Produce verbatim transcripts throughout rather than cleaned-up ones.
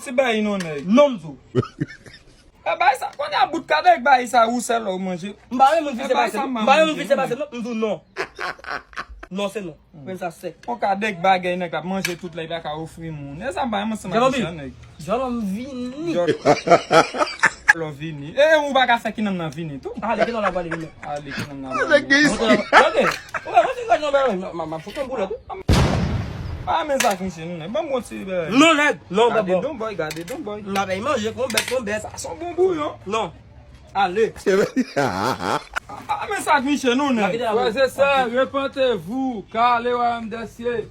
Ti bay non nèg. Non, m di w. E bay sa, kounye a bout kadèk bay sa ou sèl ou manje. M pa renmen moun vin se pase non. M pa renmen moun vin se pase non. M di w non. Non, se non. Mwen sa sèk. On kadèk bagay nèg ap manje tout lè, li pa ka ofri moun. E sa m pa renmen ansanm ak misye nèg. Jòlòm vini. Jòlòm vini. E ou pa ka fè ki nonm nan vini tou. Ale, ki nonm la pale vini. Ale, ki nonm nan pale. Gade. Ou wè, mwen se gade non, m ap fout yon boulèt wi. Ah, men sa ki misye nou nèg. Ban m yon ti bagay. Non, nèg. Non, gade don boy, gade don boy. M ap manje kon bèt, kon bèt. Sa se yon bon bouyon. Non. Ale. Ah, men sa k miche nou nèg. Frères et sœurs, repentez-vous, car le royaume des cieux.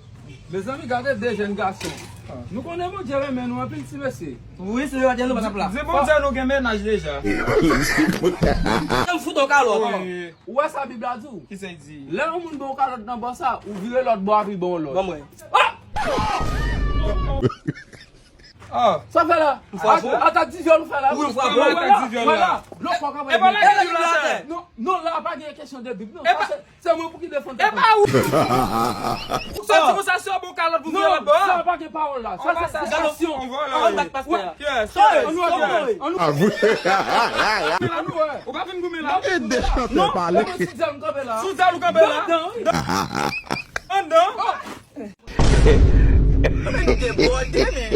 Mezanmi, gade de jèn gason. Nou konnen Bondye renmen nou anpil ti mesye. Wi, si nou renmen nou pa t ap la. Di Bondye nou gen mennaj deja. M fout yon kalòt. Ou wè sa Bib la di w? Kisa l di? Lè yon moun ba w kalòt nan bò sa, ou vire lòt bò a pi ba w lòt. Ban mwen. Ah! Sa fè la? M frape w. Atak divyòl ou fè la? Wi, m frape w. Atak divyòl la. Lòt fwa kanpe. E pa la Bib la atè. Non, non, la pa gen kesyon de Bib non. Sa se, se mwen pou ki defann tèt mwen. E pa ou. Ou soti konsa si w ba w kalòt pou vire lòt bò a? Sa pa gen pawòl la. Sa se aksyon. Ann bat pastè a. Yes, yes, yes. Ann wè. Ou pa vin goumen la. Ede chantè pale. Sou djòl m kanpe la. Sou djòl ou kanpe la? Anndan. Anndan. Debòde, men.